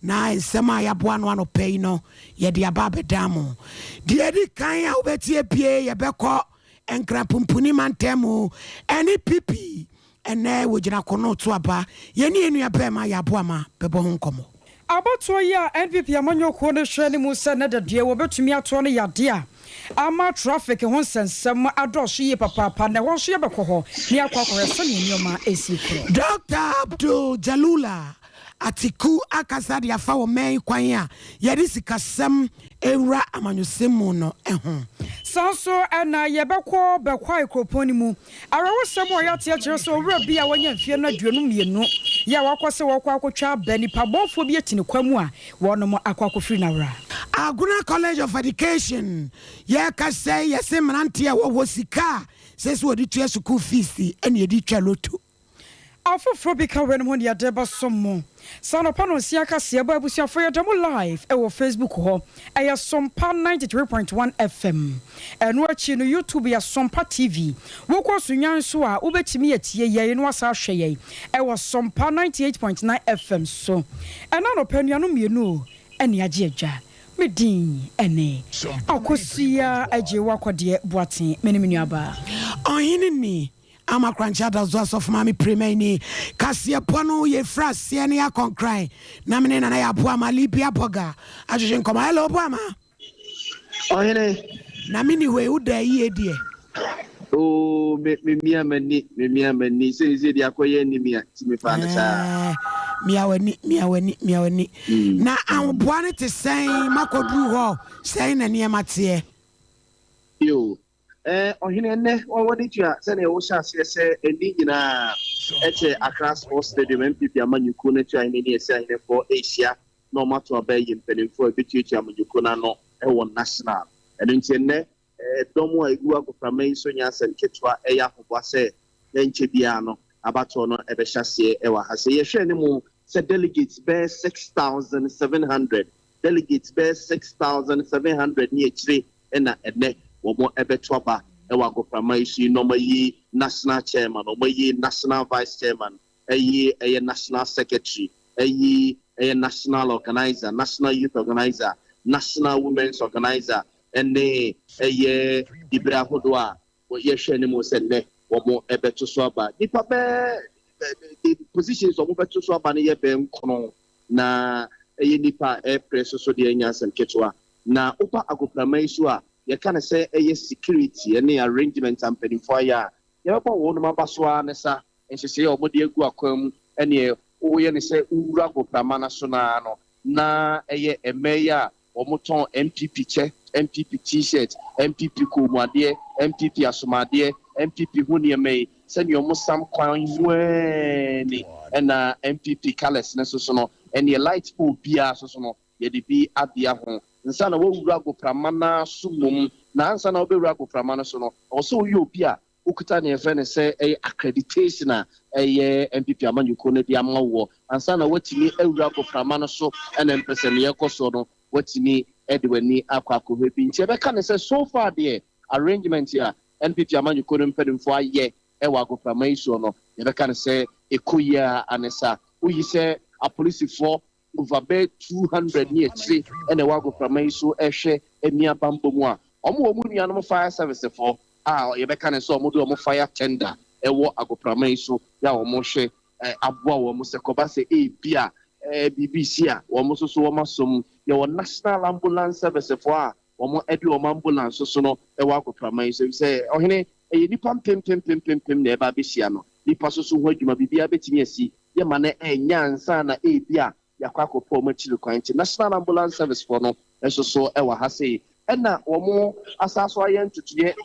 Na nsɛm a yɛaboa no anɔpa yi no, yɛde aba abɛdan mo. Deɛ ɛdi kan a wobɛtie pie, yɛbɛkɔ Nkrapumpuni mantam mu ɛne PP. Ɛnɛ wɔgyina kono to aba. Yɛne yɛn nua bɛrima yɛaboa ma bɛbɔ ho nkɔmmɔ. Abatoɔ yi a NPP amanyɔkuo no hwɛ ne mu sɛ ne dadeɛ wɔbɛtumi atoɔ no yadeɛ a ama traffic ho nsɛnsɛm adɔɔso yie papaapa, na ɛhɔ nso yɛbɛkɔ hɔ ne akɔ akɔhwɛ sɛnea nneɛma ɛsi korɔ. Dr Abdul Jalula Atiku akasa de afa wɔ mɛn kwan a yɛde sikasɛm ewura amanyɔsɛm mu no ho. Saa nso ɛna yɛbɛkɔ Bɛkwae kuropɔn no mu. Awerɛwosɛm a ɔyɛ akyerɛ sɛ owura bi a wanya mfeɛ no 22 yɛ a wakɔ sɛ wɔkɔ akɔtwa aba, nipa bɔnfoɔ bi ati ne kwa mu a wɔnom akɔ akɔfiri nawora. Agona College of Education, yɛka sɛ yɛse mmeranteɛ a wɔwɔ sika a sɛ wɔde tua sukuu fees ɛne yɛde twa lotto. Afoforɔ bi ka wɛnom ho ne yɛde bɛsom mo saa nɔpa no nsia kaseɛ bɔ. Abusuafoɔ, yɛda mo live ɛwɔ Facebook hɔ, ɛyɛ Sompa 93.1 FM. Ɛno akyi no, YouTube yɛ Sompa TV. Wokɔ so nyan so a, wobɛtumi atie yɛn na wasa ahwɛ yɛn ɛwɔ Sompa 98.9 FM so. Ɛna nɔpa nnuanom mmienu ɛne agye adwa. Me din ɛne Akosua Agye Wakɔdeɛ Boaten, me ne me nuabaa. Ɔhene ni ama krankyɛ ada so asɔfo maame piremani kaseɛpɔ no. Yɛfiri aseɛ ne yɛakɔnkran na mene Nana yɛaboa ma Libia Bɔga ahwehwɛ nkɔmmɔ. Hello, Boama. Ɔhene. Na mene hɔ yi, woda yie deɛ? Oo, me me mia m'ani, me mia m'ani sɛ deɛ akɔyɛ anim a ti me fa no saa. Ɛɛ, mia w'ani, mia w'ani, mia w'ani. Na ahoboa no te sɛn? Makɔduru hɔ sɛn na nneɛma teɛ? Yo, ɔhene, nnɛ wɔde tua sɛnea wɔhyɛ aseɛ sɛ ani nyinaa ɛkyɛ Accra Sports Stadium, NPP amanyɔkuo no akyi ahene ne ɛsɛ ahenefoɔ ahyia na ɔmo ato aba yi mpanimfoɔ a ɛbɛtuatua amanyɔkuo no ano ɛwɔ national. Ɛno nti nnɛ dɔm a egu agoprama yi so nyɛ asɛm ketewa. Ɛyɛ ahoboa sɛ ɛnkyɛ biara no abatoɔ no ɛbɛhyɛ aseɛ ɛwɔ ha. Sɛ yɛhwɛ ne mu sɛ delegates bɛyɛ 6,700, delegates bɛyɛ 6,700 ne akyire ɛna ɛnɛ wɔn ɛbɛto aba ɛwɔ agoprama yi so yi na wɔn ayi national chairman, wɔn ayi national vice chairman, ɛyi ɛyɛ national secretary, ɛyi ɛyɛ national organizer, national youth organizer, national women's organizer, ɛne ɛyɛ dibere ahodoɔ a yɛhwɛ ne mu sɛ nnɛ wɔn ɛbɛto so aba. Nipa bɛɛ the positions wɔn bɛto so aba no yɛ bɛɛ nkron, na ɛyɛ nipa a ɛpere so deɛ ɛnya asɛm ketewa. Na woba agoprama yi so a, yɛka no sɛ ɛyɛ security ɛne arrangement a mpanimfoɔ ayɛ a yɛbɛbɔ wɔn aba so ara ne sa nhyehyɛeɛ a wɔde agu akwan mu. Ɛneɛ woyɛ ne sɛ wowura agoprama no so naa no, na ɛyɛ mmaa yi a wɔtɔn NPP kyɛ, NPP T-shirt, NPP kɔnmuadeɛ, NPP asomadeɛ, NPP ho nneɛma yi, sɛnea wɔn sam kwan nwɛɛni, ɛna NPP colours no soso no, ɛneɛ light pole biara soso no yɛde bi abea ho nsa na wɔwura agoprama no so mmom. Na ansa na wɔbɛwura agoprama no so no, ɔwɔ sɛ woyɛ obi a wokuta ne yɛfrɛ no sɛ ɛyɛ accreditation a ɛyɛ NPP amanyɔkuo no de ama wɔ ansa na watumi awura agoprama no so. Ɛna mpɛ sɛ neɛ ɛkɔ soɔ no, watumi de w'ani akɔ akɔhwɛ bi. Nti yɛbɛka ne sɛ so far deɛ, arrangement a NPP amanyɔkuo no mpanimfoɔ ayɛ ɛwɔ agoprama yi soɔ no, yɛbɛka ne sɛ ɛkɔ yie a anesa woyi sɛ apolisifoɔ over bɛɛ 200 ne akyire ɛna ɛwɔ agoprama yi so ɛhwɛ ani abambɔ mu a ɔmo wɔ mu nuanom fire service foɔ a yɛbɛka ne sɛ ɔmo de ɔmo fire tender ɛwɔ agoprama yi so yɛ a ɔmo hwɛ aboa wɔn sɛ kɔba sɛ ebi a biribi si a, wɔn nso so wɔn asom. Yɛwɔ National Ambulance Service foɔ a wɔn de wɔn ambulance so no ɛwɔ agoprama yi so sɛ ɔhene ɛyɛ nipa mpempempempempem na ɛba abɛhyia no. Nipa nso so ho adwuma, biribiara bɛtumi asi yɛma no ɛnya ansa na ebi a yɛakɔ akɔpɔ wɔn akyiri kwan. Nti National Ambulance Service foɔ no nso so ɛwɔ ha sei, ɛna wɔn asa so ayɛ ntutuiɛ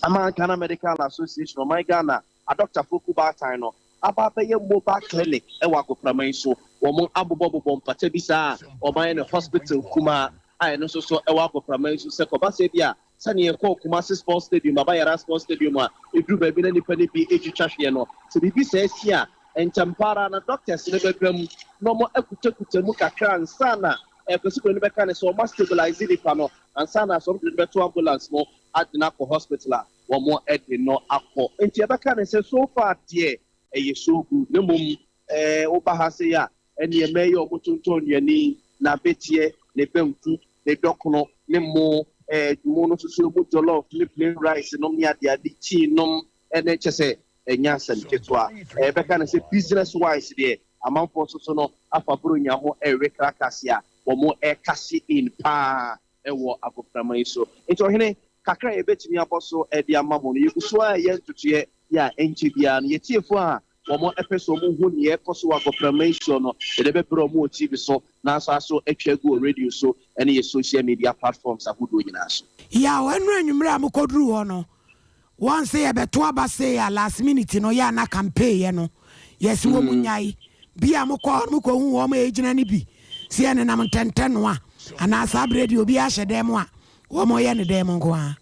ama Ghana Medical Association, ɔman Ghana adɔktafoɔ kubaatan no aba abɛyɛ mobile clinic ɛwɔ agoprama yi so. Wɔn abobɔbobɔ mpata bi saa a ɔman no hospital kumaa a ɛno nso so ɛwɔ agoprama yi so sɛ kɔba sɛ bi a sɛnea yɛkɔɔ Kumasi Sports Stadium, Baba Yara Sports Stadium a eduru baabi na nipa no bi etwitwa hweɛ no, sɛ biribi sɛ esi a, ntɛmpaara na doctors no bɛbɛ mu na wɔn akutakuta mu kakra ansa na ɛkɔsi kuro no bɛka ne sɛ wɔn stabilize nipa no ansa na sɛ wɔn de no bɛto ambulance mu ade no akɔ hospital a wɔn de no akɔ. Nti yɛbɛka ne sɛ so far deɛ, ɛyɛ so good. Ne mmom woba ha se a Nneɛma yi a wɔtontɔn nnuane yi, n'abeteɛ, ne banku, ne dɔkono, ne mo, ɛɛ mo no nso so emu jollof ne plain rice nom ne adeade, tea nom ne kyɛ sɛ ɛnyɛ asɛm ketewa. Ɛbɛka no sɛ business wise deɛ, amanfoɔ nso so no afa Buronya ho ɛrewe krakase a wɔn ɛrekase in paa wɔ agoprama yi so. Nti ɔhene, kakra a yɛbɛtumi abɔ so de ama mo no, yɛgu so ara reyɛ ntotoeɛ yɛ a ɛnkyɛ biara no, yɛtiefoɔ a wɔpɛ sɛ wɔhu nea ɛrekɔ so wɔ agoprama yi soɔ no, yɛde bɛbrɛ wɔn wɔ TV so na asan so atwa agu wɔ radio so ne yɛ social media platforms ahodoɔ nyinaa so. Yaw, ɛno anwummerɛ a mokɔduruu hɔ no, Wɔn se yɛbɛto aba sei a last minute no yɛ a na campaign yɛ no yɛse wɔn nyae. Bi a mokɔ hɔ no mokɔhu wɔn a ɛgyina no bi se yɛnenam ntɛntɛ noa anaa saa berɛ deɛ obiara hyɛ dan mu a wɔn yɛ ne dan mu nko ara.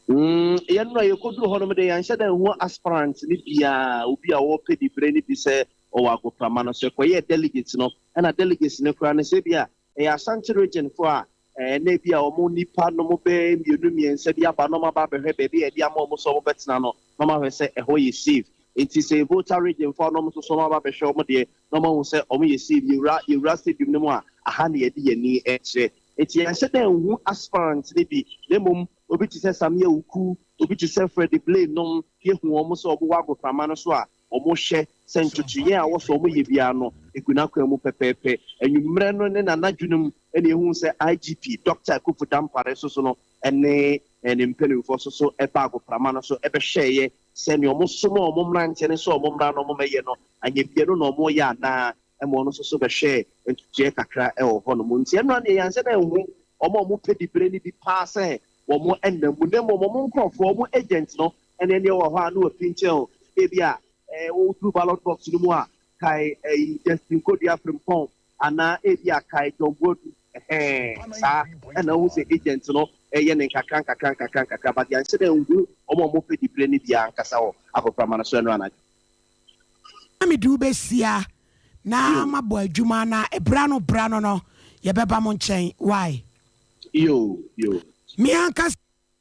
Yɛn no a yɛkɔduru hɔ nom deɛ yɛanhyɛ da anhu aspirant no biara, obi a ɔrepɛ diberɛ no bi sɛ ɔwɔ agoprama no so. Ɛkɔyɛɛ delegates no, ɛna delegates no koraa no sɛ ebia ɛyɛ Ashanti region foɔ a na ebia wɔn nnipa nom bɛyɛ mmienu mmiɛnsa bi aba na wɔaba abɛhwɛ baabi a yɛde ama wɔn sɛ wɔbɛtena no na wɔahwɛ sɛ ɛhɔ yɛ safe. Nti sɛ Volta region foɔ nom nso so wɔaba abɛhwɛ wɔn deɛ na wɔahu sɛ wɔn yɛ safe. Yɛwura yɛwura stadium no mu a, aha na yɛde yɛn ani kyerɛ. Nti yɛanhyɛ da anhu aspirant no bi na mmom obi te sɛ Samia Wuku, obi te sɛ Freddie Blay nom, yɛhu wɔn sɛ wɔwɔ agoprama no so a Wɔhwɛ sɛ ntotoeɛ a wɔsɛ wɔyɛ biara no gu n'akwan mu pɛpɛɛpɛ. Anwummerɛ no ne n'anadwo no mu na yɛhuu sɛ IGP Dɔkta Akuffo Dampare nso so no ne ne mpanimfoɔ nso so baa agoprama no so bɛhwɛeɛ sɛ nea wɔsoma wɔn mmeranteɛ no sɛ wɔmmra na wɔmmɛyɛ no, anyɛ bia no na wɔreyɛ anaa, ɛma ɔno nso so bɛhwɛɛ ntotoeɛ kakra wɔ hɔnom. Nti ɛno ara deɛ yɛanhyɛ da anhu wɔn a wɔpɛ diberɛ no bi paa sɛ wɔn nam mu, na mmom wɔn nkorɔfoɔ, wɔn agent no Ɛnneɛ neɛ wɔ hɔ a na wapinkyɛn o, ebia woduru ballot box no mu a kae ɛyi Justin Kodua Frimpong anaa ebia kae John Boadu ɛhɛɛ saa ɛna wohu sɛ agent no ɛyɛ ne nkakra nkakra nkakra nkakra but yɛanhyɛ da nhu wɔn a wɔpɛ diberɛ no biara ankasa wɔ agoprama no so ɛno anadwo. Na mede wo bɛsia na mabɔ adwuma na ɛberɛ ano berɛ ano no yɛbɛba mo nkyɛn wai. Yoo yoo. Me ankasa.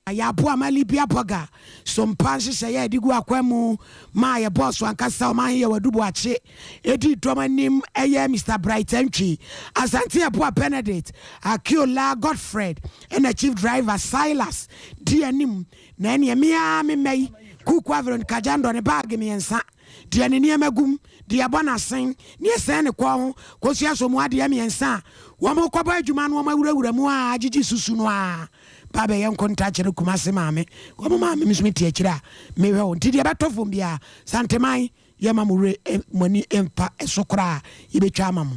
Yɛaboa ma Libya Burger so mpa nhyehyɛe a yɛde gu akwan mu maa yɛn bɔɔso ankasa, Ɔmanhene Yaw Adu Boakye, dii dɔm anim yɛ Mister Bright Antwi, Asante Apoah Benedict, Akiola Godfred ɛna Chief Driver Silas di anim. Na ɛneɛ me ara me mma yi, Kuku Averon Kajandor ne baage mmiɛnsa, deɛ ne nneɛma gu mu, deɛ ɛbɔ n'asen, deɛ ɛsɛn ne kɔn ho, kosua so mu adeɛ mmiɛnsa a wɔrekɔbɔ adwuma no wɔawurawura mu a agyegye susu no ara. Ba bɛyɛ nkonta kyerɛ Kumase maame. Wɔn maame me nso me te akyire a mehwɛ wɔn. Nti deɛ ɛbɛtɔ fam biara, Santeman, yɛmma mo werɛ, mo ani mfa so koraa, yɛbɛtwa ama mo.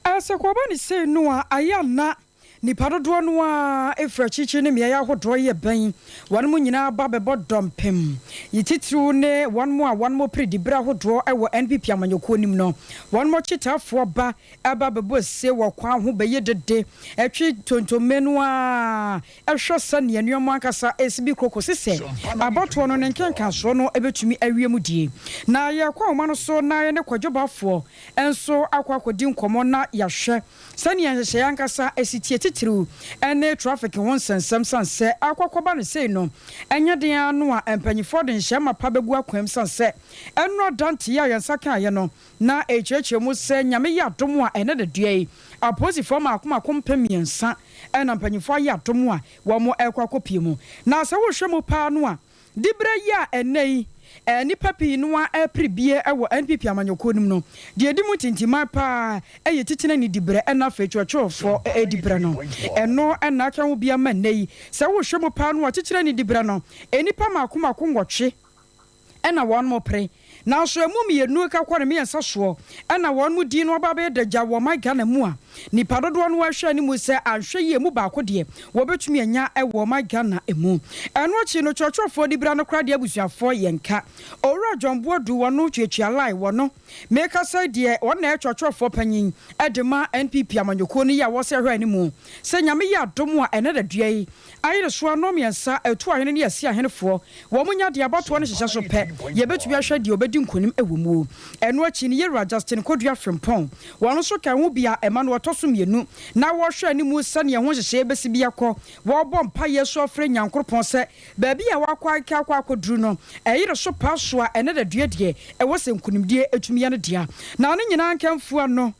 Sɛ kɔba no sei no a, ayɛ a na nnipa dodoɔ no ara firi akyirikyiri ne mmeaeɛ ahodoɔ yɛ bɛn wɔnom nyinaa ba bɛbɔ dɔmpem. Yi titiriw ne wɔnom a wɔnom pere diberɛ ahodoɔ wɔ NPP amanyɔkuo no mu no. Wɔnom akyitaafoɔ ba ba bɛbɔ se wɔ kwan ho bɛyɛ dede, twe tontomme no ara hwɛ sɛdeɛ nneɛma ankasa resi bi kɔ kɔsi sɛ abatoɔ no ne nkenkansoɔ no bɛtumi awie mu die. Na yɛrekɔ ahoma no so na yɛne Kwadwo Baffour nso akɔ akɔdi nkɔmmɔ na yɛahwɛ sɛdeɛ nhyehyɛeɛ ankasa si teɛ titiriw ne traffic ho nsɛnsɛm sane sɛ akɔ akɔba no sei no ɛnyɛ den ara no a mpanimfoɔ de nhyɛ mapa bɛgu akwan mu sane sɛ ɛnnora dante a yɛn nsa kaeɛ no Na ɛrekyerɛkyerɛ mu sɛ Nyame yɛ adom a ɛnnɛ da dua yi apolisifoɔ mmaako mmaako 3000 na mpanyinfoɔ ayɛ adom a wɔn rekɔ akɔpie mu. Na sɛ wohwɛ mu paa no a, diberɛ yi a ɛnnɛ yi nnipa pii no ara repere bie wɔ NPP amanyɔkuo no mu no, deɛ ɛdi mu ntintiman paa yɛ titenani diberɛ ɛna afei kyerɛkyerɛfoɔ diberɛ no. Ɛno na aka ho bi ama nnɛ yi sɛ wohwɛ mu paa no a titenani diberɛ no nnipa mmaako mmaako nwɔtwe na wɔn pere, nanso ɛmu mmienu ka kɔ ne mmiɛnsa soɔ na wɔn din no aba abɛyɛ dagya wɔ ɔman Ghana mu a nnipa dodoɔ no ara hwɛ anim sɛ anhwɛ yie emu baako deɛ wɔbɛtumi anya wɔ ɔman Ghana mu. Ɛno akyi no kyerɛkyerɛfoɔ dibra no koraa deɛ abusuafoɔ yɛnka. Owura John Boadu wɔno tuatua line wɔno mekasa yi deɛ wɔn na ɛyɛ kyerɛkyerɛfoɔ panyin de ma NPP amanyɔkuo no yi a wɔsɛ hwɛ anim sɛ Nyame yɛ adom a ɛnɛ dadua yi Ayere so ano mmiɛnsa, Atu ahene ne asi ahenefoɔ, wɔn nya deɛ abatoɔ no hyehyɛ so pɛ, yɛbɛtumi ahwɛ deɛ ɔbɛdi nkonim wɔ muo. Ɛno akyi no Yɛwura Justin Kodua Frimpong, wɔn nso ka ho bi a ɛma no ɔtɔ so mmienu, na wɔrehwɛ animu sɛdeɛ ɛho nhyehyɛeɛ bɛsi bi akɔ. Wɔrebɔ mpaeɛ so afrɛ Nyankoropɔn sɛ baabi a wɔakɔ akɔ akɔduru no, ɛyere so paa so a ɛnɛ dadua deɛ ɛwɔ sɛ nkonimdie tumi yɛ ne dea. Na ne nyinaa nkamfua no.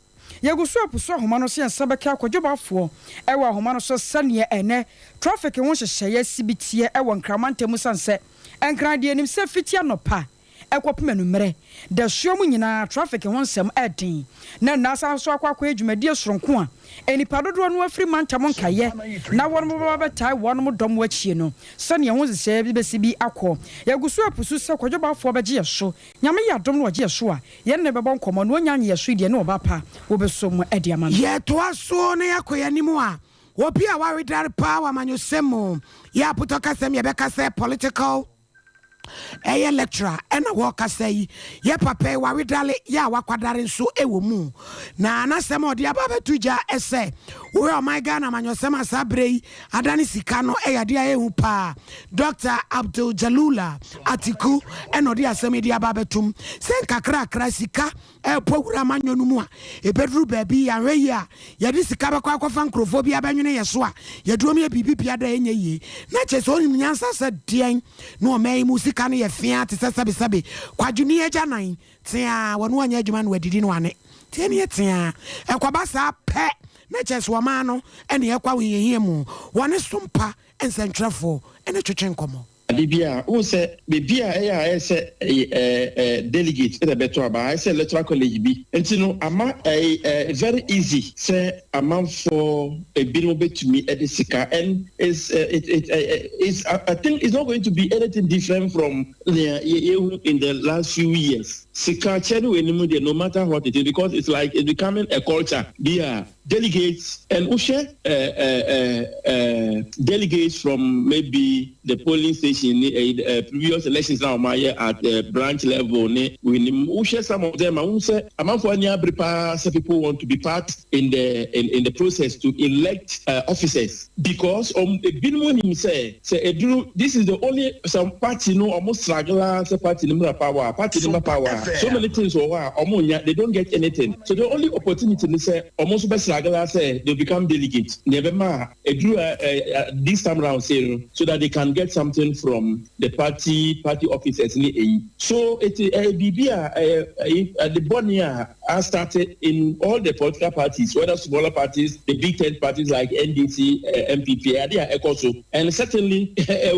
Yɛgu so apusu ahoma no so yɛn nsa bɛka akwadwobafoɔ wɔ ahoma no so sɛdeɛ ɛnnɛ traffic ho nhyehyɛeɛ si bi teɛ wɔ Nkran mantam mu sane sɛ Nkran deɛ yɛnim sɛ fiti anɔpa kɔpem anummerɛ dasuo mu nyinaa traffic ho nsɛm ɛden na nna asan nso akɔ akɔyɛ dwumadie soronko a nnipa dodoɔ no afiri mantam nkaeɛ na wɔnom bɛba abɛtae wɔnom dɔm akyie no sɛdeɛ ho nhyehyɛeɛ bi bɛsi bi akɔ. Yɛgu so apusu sɛ kwadwobafoɔ bɛgye yɛ so. Nyame yɛ adom na ɔgye yɛ so a, yɛne no bɛbɔ nkɔmmɔ na ɔnya nye yɛ so yi deɛ ne ɔba pa wobɛsɔ mu de ama no. Yɛtoa so na yɛakɔ yɛn anim a, obi a wawedare paa wɔ amanyɔsɛm mu yɛ apotɔkasɛm yɛbɛka sɛ political ɛyɛ lecturer ɛna wɔkasa yi yɛ papa yi wawedare yɛ a wakwadare nso ɛwɔ mu na n'asɛm a ɔde aba abɛto gya ɛsɛ wohwɛ ɔman Ghana amanyɔsɛm a saa berɛ yi adane sika no yɛ adeɛ a ɛyɛ hu paa. Dɔkta Abdul Jalula Atiku na ɔde asɛm yi de aba abɛtom sɛ nkakrakra sika ɛrebɔ wura amanyɔ no mu a ɛbɛduru baabi yɛanhwɛ yie a yɛde sika bɛkɔ akɔfa nkurɔfoɔ bi abɛnwene yɛ so a yɛde wɔn yɛ biribi bia da ɛnyɛ yie na kyerɛ sɛ ɔnim nyansa sɛ deɛn na ɔman yi mu sika no yɛ fea te sɛ sɛbesɛbe kwadwoni agyanan Teaa, wɔne wɔnyɛ adwuma na wɔadidi no ane. Tie nie teaa, ɛkɔba saa pɛ na kyerɛ sɛ ɔman no ne ɛkɔ ahohiahia mu, wɔne som pa nsɛntwerɛfoɔ ne twetwe nkɔmmɔ. Ade bi a, wohu sɛ baabi a ɛyɛ a ɛyɛ sɛ ɛyɛ delegate na ɛbɛto aba, ayɛ sɛ electoral college bi nti no ama ɛyɛ very easy sɛ amanfoɔ ebinom bɛtumi de sika and it's it it it's I think it's not going to be anything different from Nea yɛhu in the last few years, sika kyɛ no wɔ anim deɛ no matter what it is because it's like it's becoming a culture bi a delegates and wohwɛ eh, eh, eh, delegates from maybe the polling station ne eh, eh, previous elections na wɔn ayɛ at eh, branch level ne wɔnim wohwɛ some of them a wohu sɛ amanfoɔ ani abere paa sɛ people want to be part in the in, in the process to elect uh, officers because um, ebinom nim sɛ sɛ eduru this is the only some party no ɔmo struggle ara sɛ party no mmra power party no mma power so many things wɔ hɔ a ɔmo nya they don't get anything so the only opportunity ne sɛ ɔmo nso bɛ struggle ara sɛ they become delegate nea ɛbɛma a eduru ɛ this time round say no so that they can get something from the party party officers ne eyi so eti ɛyɛ biribi a ɛyɛ ɛyi ɛde bɔne a a started in all the political parties whether smaller parties the big tent parties like NDC uh, NPP ɛyɛ ade a ɛkɔ so and certainly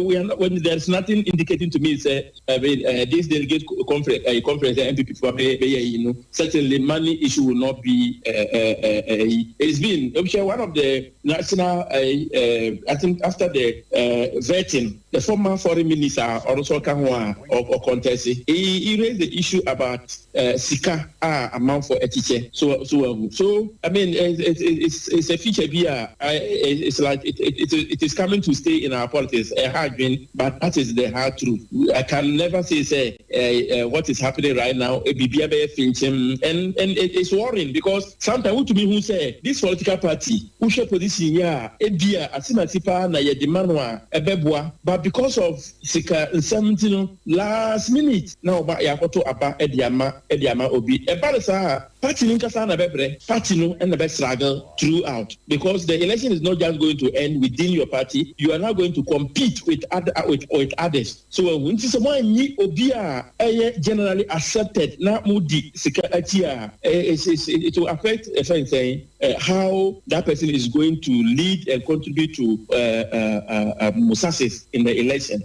we are not when there is nothing indicating to me sɛ I mean uh, this delegate conference uh, conference uh, NPP fo bɛyɛ yi no certainly money issue will not be uh, uh, uh, it's been one of the national uh, uh, I think after the uh, vetting the former foreign minister ɔno nso ɔka ho a ɔkɔntɛsi he he raised the issue about uh, sika a amanfo ɛkyekyɛ so so ahu so I mean it's it's it's a feature bi a it's like it it it is coming to stay in our politics ɛha adwene but that is the hard truth I can never say sɛ uh, uh, what is happening right now biribi abɛyɛ finkyim and and it, it's worrying because sometimes wotumi hu sɛ this political party wohwɛ position yi a ebi a asemasi paa na yɛde ma no a ɛbɛboa but because of sika nsɛm nti no last minute na ɔba yɛakɔto aba de ama de ama obi ɛba no saa a party no nkasa na ɛbɛbrɛ party no na ɛbɛ struggle throughout because the election is not just going to end within your party you are now going to compete with other with, with others so ɛhu nti sɛ moanyi obi a ɛyɛ generally accepted na modi sika akyi a it will affect ɛfɛn sɛn how that person is going to lead and contribute to uh, uh, uh, uh, success in the election.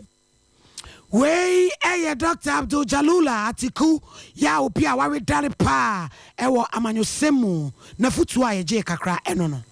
Wei yɛ Dɔkta Abdul Jalula Atiku yɛ a obi a wawedare paa wɔ amanyɔsɛm mu n'afotuo a yɛgyee kakra ɛno no.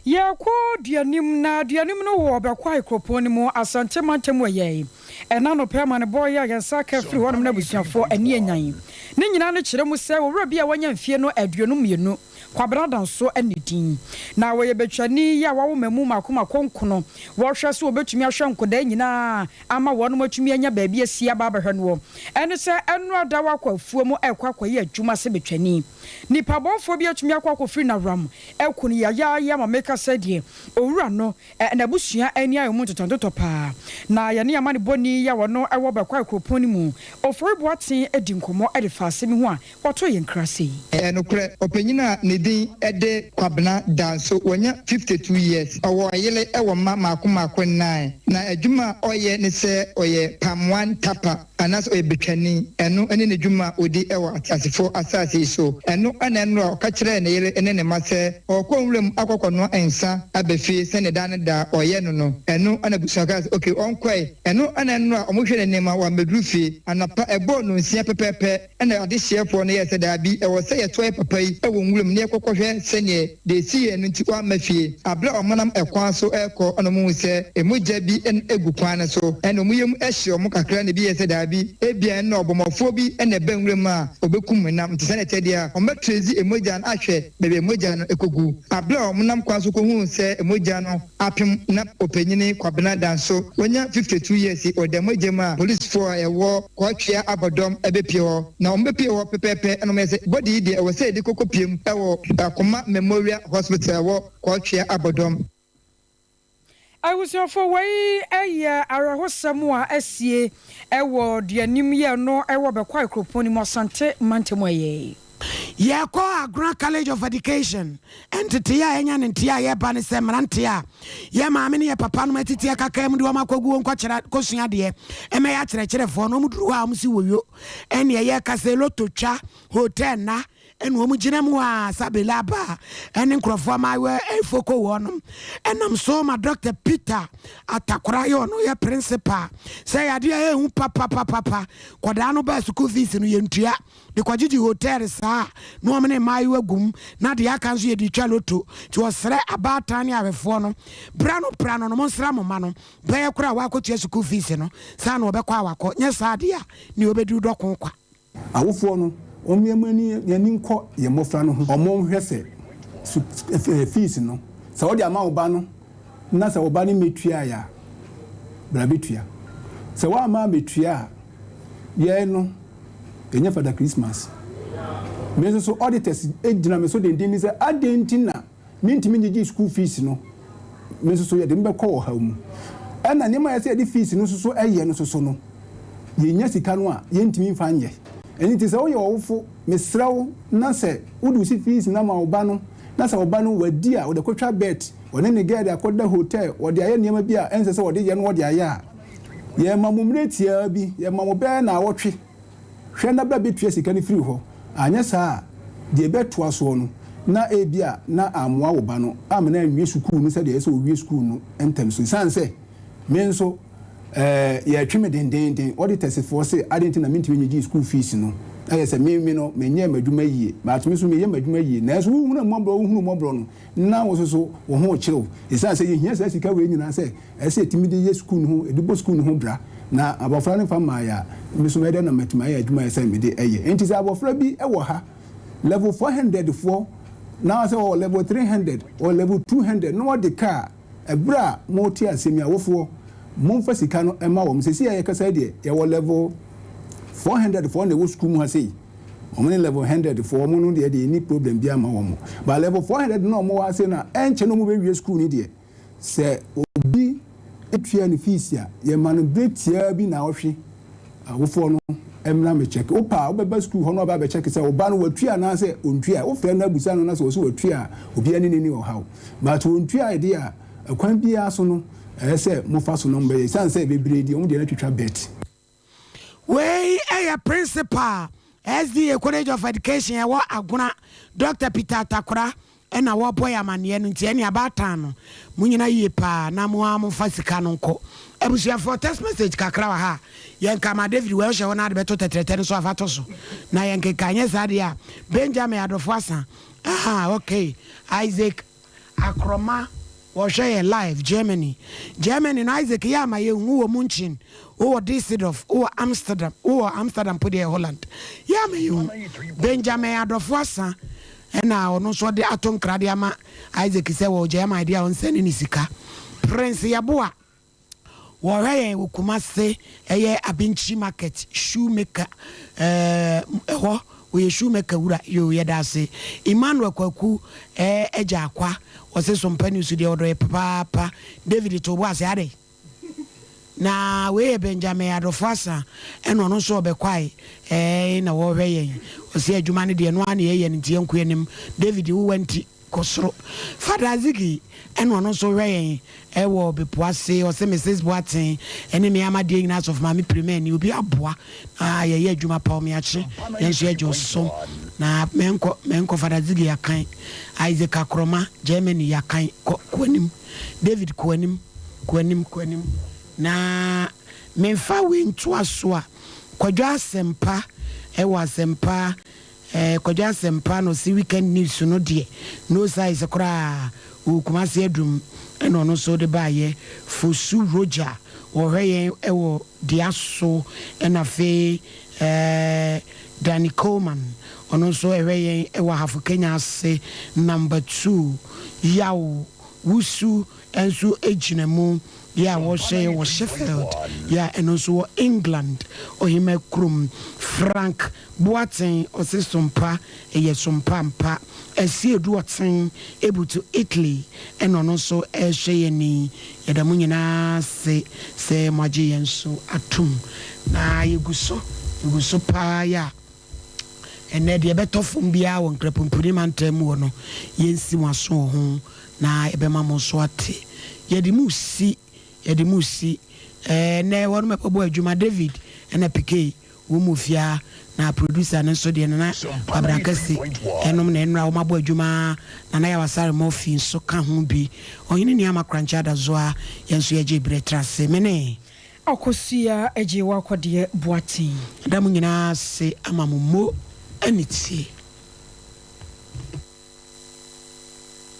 Yɛrekɔ Duanim, na Duanim no wɔ Ɔbɛkwae kuropɔn no mu, Asante mantam mu ɛyɛe. Ɛna anɔpa amanebɔ yi a yɛn nsa aka afiri hɔnom no abusuafoɔ ani anyan. Ne nyinaa no kyerɛ mu sɛ owura bi a wanya mfie no 52, Kwabena Danso ne din. Na ɔyɛ batwani yi a wawo mmamu mmaako mmaako nkono. Wɔhwɛ sɛ wɔbɛtumi ahwɛ nkɔdaa nyinaa ama wɔnom atumi anya baabi asi aba abɛhwɛ noɔ. Ɛne sɛ ɛno ada wakɔ afuo mu ɛrekɔ akɔyɛ adwuma sɛ batwani. Nnipa bɔnfoɔ bi atumi akɔ akɔfiri n'awram aku no yayaaya ma meka sɛ deɛ owura no n'abusua ani ayɛ mu ntotɔntotɔ paa. Na yɛne amanebɔni yi a ɔno wɔ Bɛkwae kuropɔn no mu, Ofori Boateng adi nkɔmmɔ de fa asɛm yi ho a wɔtoo yɛn nkra sei. Ɛyɛ nokorɛ, ɔpanyin a ne din de Kwabena Danso, wanya 52 years, ɔwɔ yere wɔ mma mmaako mmaako nnan. Na adwuma a ɔyɛ ne sɛ ɔyɛ palm wine tapper anaasɛ ɔyɛ betwani. Ɛno ne n'adwuma a ɔdi wɔ ateasefoɔ asase yi so. Ɛno na nnora ɔka kyerɛɛ ne yere ne ne mma sɛ ɔrekɔ nwuram akɔkɔnoa nsa aba fie sɛdeɛ daa ne daa ɔyɛ no no. Ɛno na abusua kaa sɛ okay ɔnkɔe. Ɛno na nnora wɔhwɛ n'anim a wammɛduru fie. Anɔpa ɛbɔɔ nnɔnsia pɛpɛɛpɛ na adehyeɛfoɔ no yɛɛ sɛ daabi ɛwɔ sɛ yɛtoa yɛn papa yi wɔ nwuram na yɛkɔkɔhwɛ sɛdeɛ Deɛ ɛsiiɛ no nti wɔamma fie. Berɛ a wɔnam ɛkwan so rekɔ na wɔhuu sɛ mogya bi gu kwan no so, ɛnna wɔn yam hyee wɔn kakra na ebi yɛɛ sɛ daabi, ebia ɛnna ɔbɔmmɔfoɔ bi na ɛba nwuram a ɔbɛkum nam. Nti sɛdeɛ ɛteɛ deɛ a, wɔbɛtrezi mogya no ahwɛ baabi a mogya no kɔgu. Berɛ a wɔnam kwan so kɔhuu sɛ mogya no apem na ɔpanyini Kwabena Danso, wanya 52 years, ɔda mogya mu a, polisfoɔ a ɛwɔ Kɔtwea abɔdɔm bɛpue hɔ. Na wɔbɛpue hɔ pɛpɛɛpɛ na wɔyɛ sɛ body yi deɛ ɛwɔ sɛ yɛde kɔ kɔpue mu wɔ Akoma Memorial Hospital a ɛwɔ Kɔtwea abɔdɔm. Abusuafoɔ wei yɛ awerɛhosɛm a asie wɔ Duanim yɛ no wɔ Bɛkwae kuropɔn no mu Asante mantam ɛyɛ. Yɛkɔ Agona College of Education ntetee a yɛnya ne nteɛ a yɛba ne sɛ mmeranteɛ a yɛn maame ne yɛn papa nom atete akakaa mu de wɔn akɔgu wɔn kɔkyerɛ kɔsua adeɛ mmɛyɛ akyerɛkyerɛfoɔ no wɔn duru hɔ a wɔn si wɔyo ɛneɛ yɛka sɛ loto twa hotel nna ɛna wɔn gyina mu a sabela aba ɛne nkurɔfoɔ amaayewa ɛfoko wɔnom ɛnam so ma Dr. Peter Atakora yɛ ɔno yɛ principal sɛ yadeɛ a ɛhu papapapapa kɔdaa no baa sukuu fees no yɛntua de kɔgyegye hotel saa a na wɔn ne mmaayewa gu mu na deɛ aka nso yɛde retwa loto nti wɔsrɛ abaatan ne ahwɛfoɔ no bra no pra no no monsra mo mma no bɛyɛ koraa a wɔakɔtua sukuu fees no saa na wɔbɛkɔ a wakɔ nyɛ saa deɛ a nea ɔbɛduru dɔko kwa. Awofoɔ no, wɔn yɛn ani yɛn ani nkɔ yɛn mmɔfra no ho. Wɔn nhwɛ sɛ su fees no, sɛ wode ama wo ba no na sɛ wo ba no mmɛtuaeɛ a, bra bɛtua. Sɛ woamma ammɛtua a, yɛn no, yɛnyɛ Fada Christmas. Me nso so auditors gyina me so denden sɛ adɛn nti na mentumi ngyegye school fees no, me nso so yɛde me bɛkɔ ɔhaw mu. Ɛna nneɛma a ɛsɛ yɛde fees no nso so yɛ no nso so no, yɛnya sika no a, yɛntumi mfa nyɛ. Ɛno nti sɛ woyɛ ɔwofo, mesrɛ wo na sɛ wode wo si fees no ama wo ba no, na sɛ wo ba no wadi a, ɔde akɔtwa bet, ɔne ne girl de akɔda hotel, ɔde ayɛ nneɛma bi a ɛnsɛ sɛ ɔde yɛ no ɔde ayɛ a, Yɛma mo mmerɛ tiaa bi, yɛma mo bɛyɛ naawɔtwe, hwɛ na bra bɛtua sika no firi hɔ, anyɛ saa a, deɛ ɛbɛtoa soɔ no, na ebia na ammoa wo ba no amma no anwie sukuu no sɛdeɛ ɛsɛ sɛ ɔwie sukuu no ntɛm so. Ɛsiane sɛ me nso eh, yɛretwe me dendeenden, auditors foɔ se adɛn nti na mentumi nnyegye sukuu fees no, na kyerɛ sɛ me me no menyɛɛ m'adwuma yie, but me nso meyɛ m'adwuma yie, nanso wohunu mmɔborɔ, wohunu mmɔborɔ no, na wo nso so wo ho rekyere wo, ɛsiane sɛ yɛhia saa sika wei nyinaa sɛ Ɛsɛ sɛ yɛtumi de yɛ sukuu no ho, yɛde bɔ sukuu no ho bra. Na abɔfra no mfa mmaeɛ a, me nso mɛyɛ dɛn na matumi ayɛ adwuma a ɛsɛ sɛ mede yɛ? Enti sɛ abɔfra bi wɔ ha, level 400 foɔ, na sɛ ɔwɔ level 300, ɔwɔ level 200, na ɔde ka a, ɛberɛ a mote asɛm yi, awofoɔ, momfa sika no mma wɔn. Seesei a yɛkasa yi deɛ, yɛwɔ level 400 foɔ na ɛwɔ sukuu mu ha sei. Wɔn ne level 100 foɔ, wɔn no deɛ deɛ yɛnni problem biara mma wɔn. But level 400 no a wɔwɔ ha sei no a, ɛnkyɛ na wɔbɛwie sukuu no deɛ, Sɛ obi tua ne fees a, yɛma no bere tiaa bi naawɔtwe. Awofoɔ no mmra mmɛkyɛke. Wopɛ a, wobɛba sukuu hɔ na waba abɛkyɛke sɛ wo ba no watua anaasɛ ɔntuae. Wofrɛ no abisa no na sɛ ɔse watua a, obiara ne no nni ɔhaw. But ɔntuae deɛ a, ɛkwan biara so no, ɛyɛ sɛ mofa so na mobɛyɛ. Ɛsiane sɛ bebree deɛ, wɔn deɛ no atwitwa bet. Wei yɛ Principal, SDA College of Education ɛwɔ Agona, Dɔkta Peter Atakora na wɔrebɔ yɛn amaneɛ no nti ɛne abaatan no mo nyina yie paa na mo ara momfa sika no nkɔ. Abusuafoɔ text message kakra wɔ ha a yɛnka ma David wei ɔhyɛ hɔ na ade bɛto tɛtrɛtɛ no so afa to so na yɛnkeka nyɛ saa deɛ a Benjamin Adɔfo Asa aha okay Isaac Akroma wɔhwɛ yɛ live Germany Germany no Isaac yɛ ama yɛ hu wɔ Munchen wo wɔ Düsseldorf wo wɔ Amsterdam wo wɔ Amsterdam po deɛ yɛ Holland yɛ ama yɛ hu Benjamin adɔfo asa ɛna ɔno nso ɔde ato nkra de ama Isaac sɛ wɔ Germany deɛ a ɔnsɛne ne sika Prince Yeboah Wɔhwɛ yɛn wɔ Kumase ɛyɛ Abinkyi market shoe maker ɛɛ ɛhɔ wɔyɛ shoe maker wura yoo yɛda ase Emmanuel Kwaku ɛɛ Agya Akwa ɔse Sompa news deɛ ɔdɔ yɛ papaapa David to bo ase adɛn na wei yɛ Benjamin Adɔfo Asa ɛna ɔno nso ɔbɛkwae ɛɛ na wɔhwɛ yɛn ɔse adwuma no deɛ ɛno ara na yɛyɛ no nti yɛnko anim David wo wanti. Kɔ soro. Father Ziggy ɛna ɔno nso hwɛ yɛn ɛwɔ Bepoase ɔse Mrs Boateng ɛne me amadeɛ nyinaa Asɔfo Maame Pirimani obi aboa na yɛyɛ adwuma pa ɔmeakye yɛn nso yɛgye ɔsom na mɛnkɔ mɛnkɔ Father Ziggy yakan Isaac Akoroma Germany yakan kɔ kɔ anim David kɔ anim kɔ anim kɔ anim na menfa wei ntoa so a Kwadwo Asɛmpa ɛwɔ Asɛmpa Eh Kwadwo Asɛmpa na ɔse weekend news no deɛ no size koraa ɔwɔ Kumasi Adum ɛna ɔno nso de baayɛ Fosu Roger ɔhwɛ yɛn ɛwɔ Diaso ɛna afei eh Danny Coleman ɔno nso ɛhwɛ yɛn ɛwɔ Ahafo Kenya ase number 2 Yaw Wusu nso gyina mu yɛ a wɔhyɛ wɔ Sheffield yɛ a ɛno nso wɔ England ɔhemmaa kurom. Frank Boateng ɔse sompa ɛyɛ sompa ampa. Asiedu Ɔten ebutu Italy ɛna ɔno nso ɛrehwɛ yɛn ni. Yɛda mo nyinaa ase sɛ moagye yɛn so atom. Na yɛgu so, yɛgu so paa yɛ a. Ɛnnɛ, deɛ ɛbɛtɔ fam biara wɔ Nkrapumpuni mantam mu hɔ no, yɛnsi mo aso wɔ ho na yɛbɛma mo nso ate. Yɛde mo resi, yɛde mo resi. Ɛɛ, ɛnnɛ wɔnom ɛbɛbɔ adwuma, David ɛna Pikey, wɔn mu fia, na producer no nso deɛ Nana Kwabena Kɛse ɛnom na ɛnnora wɔn abɔ adwuma, Nana Yaw Asare Murphy nso ka ho bi. Ɔhene Nuamah Korankye Adazoa, yɛn nso yɛgye berɛ tra ase. Mene. Akosua agye w'akɔdeɛ Boateng. Yɛda mo nyinaa ase ama mo mo anitie.